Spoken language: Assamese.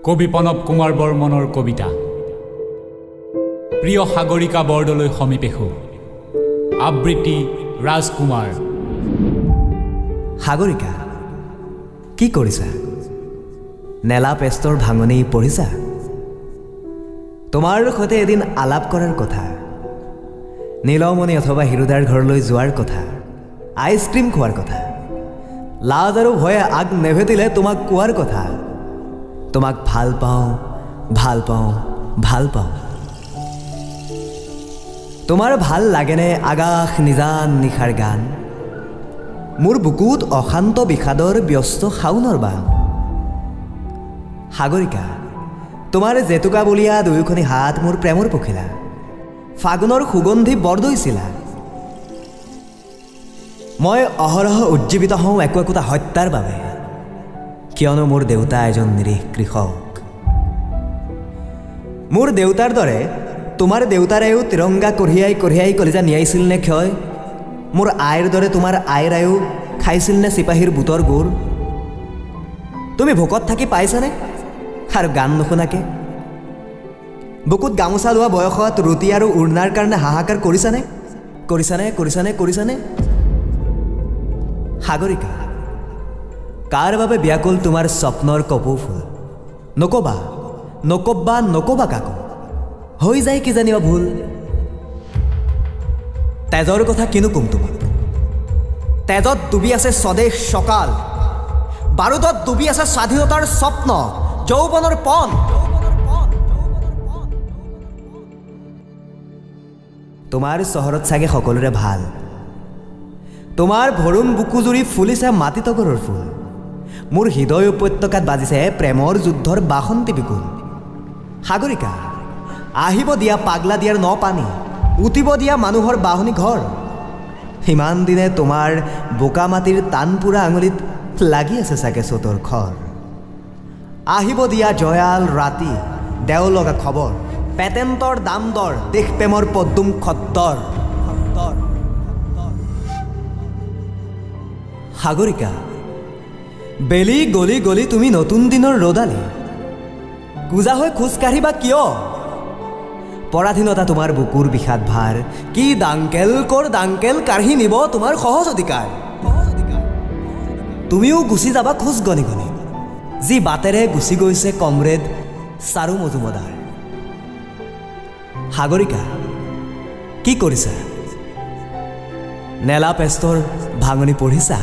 কবি প্ৰণৱ কুমাৰ বৰ্মনৰ কবিতা প্ৰিয় সাগৰিকা বৰদলৈ সমীপেষু। আবৃত্তি ৰাজকুমাৰ। সাগৰিকা, কি কৰিছা? নেলা পেষ্টৰ ভাঙনি পঢ়িছা? তোমাৰ সৈতে এদিন আলাপ কৰাৰ কথা, নীলমণি অথবা হিৰোদাৰ ঘৰলৈ যোৱাৰ কথা, আইচক্ৰীম খোৱাৰ কথা, লাজ আৰু ভয়ে আগ নেভেটিলে তোমাক কোৱাৰ কথা, তোমাক ভাল পাওঁ, ভাল পাওঁ, ভাল পাওঁ। তোমাৰ ভাল লাগেনে আকাশ নিজান নিশাৰ গান? মোৰ বুকুত অশান্ত বিষাদৰ ব্যস্ত শাওনৰ বান। সাগৰিকা, তোমাৰ জেতুকা বলীয়া দুয়োখনি হাত মোৰ প্ৰেমৰ পখিলা, ফাগুনৰ সুগন্ধি বৰদৈচিলা। মই অহৰহ উজ্জীৱিত হওঁ একো একোটা হত্যাৰ বাবে, কিয়নো মোৰ দেউতা এজন নিৰীহ কৃষক। মোৰ দেউতাৰ দৰে তোমাৰ দেউতাৰেও তিৰংগা কঢ়িয়াই কঢ়িয়াই কলিজা নিয়াইছিল নে ক্ষয়? মোৰ আইৰ দৰে তোমাৰ আইৰায়ো খাইছিল নে চিপাহীৰ বুটৰ গুৰ? তুমি ভোকত থাকি পাইছানে আৰু গান নুশুনাকে? বুকুত গামোচা লোৱা বয়সত ৰুটি আৰু উৰ্ণাৰ কাৰণে হাহাকাৰ কৰিছানে? কৰিছানে, কৰিছানে, কৰিছানে? সাগৰিকা, কাৰ বাবে ব্যাকুল তোমাৰ স্বপ্নৰ কপৌ ফুল? নকবা, নকবা, নকবা কাকো, হৈ যায় কিজানিবা ভুল। তেজৰ কথা কিনো ক'ম তোমাক? তেজত ডুবি আছে স্বদেশ সকাল, বাৰুদত ডুবি আছে স্বাধীনতাৰ স্বপ্ন, যৌৱনৰ পণ। তোমাৰ চহৰত চাগে সকলোৰে ভাল। তোমাৰ ভৰুণ বুকুজুৰি ফুলিছে মাটি তগৰৰ ফুল। মোৰ হৃদয় উপত্যকাত বাজিছে প্ৰেমৰ যুদ্ধৰ বাসন্তী বিকুল। সাগৰিকা, আহিব দিয়া পাগলা দিয়াৰ ন পানী, উঠিব দিয়া মানুহৰ বাহনি ঘৰ। ইমান দিনে তোমাৰ বোকা মাটিৰ টানপুৰা আঙুলিত লাগি আছে চাগে চ'তৰ খৰ। আহিব দিয়া জয়াল ৰাতি, দেও লগা খবৰ, পেটেণ্টৰ দাম দৰ, দেশপ্ৰেমৰ পদুম খদ্দৰ। সাগৰিকা, বেলি গলি গলি তুমি নতুন দিনৰ ৰ'দালি কুজা হৈ খোজ কাঢ়িবা কিয়? পৰাধীনতা তোমাৰ বুকুৰ বিষাদ ভাৰ, কি দাংকেল কৰ দাংকেল কাঢ়ি নিব তোমাৰ সহজ অধিকাৰ। তুমিও গুচি যাবা খোজ গণি গণি, যি বাটেৰে গুচি গৈছে কমৰেড চাৰু মজুমদাৰ। সাগৰিকা, কি কৰিছা? নেলা পেষ্টৰ ভাঙনি পঢ়িছা?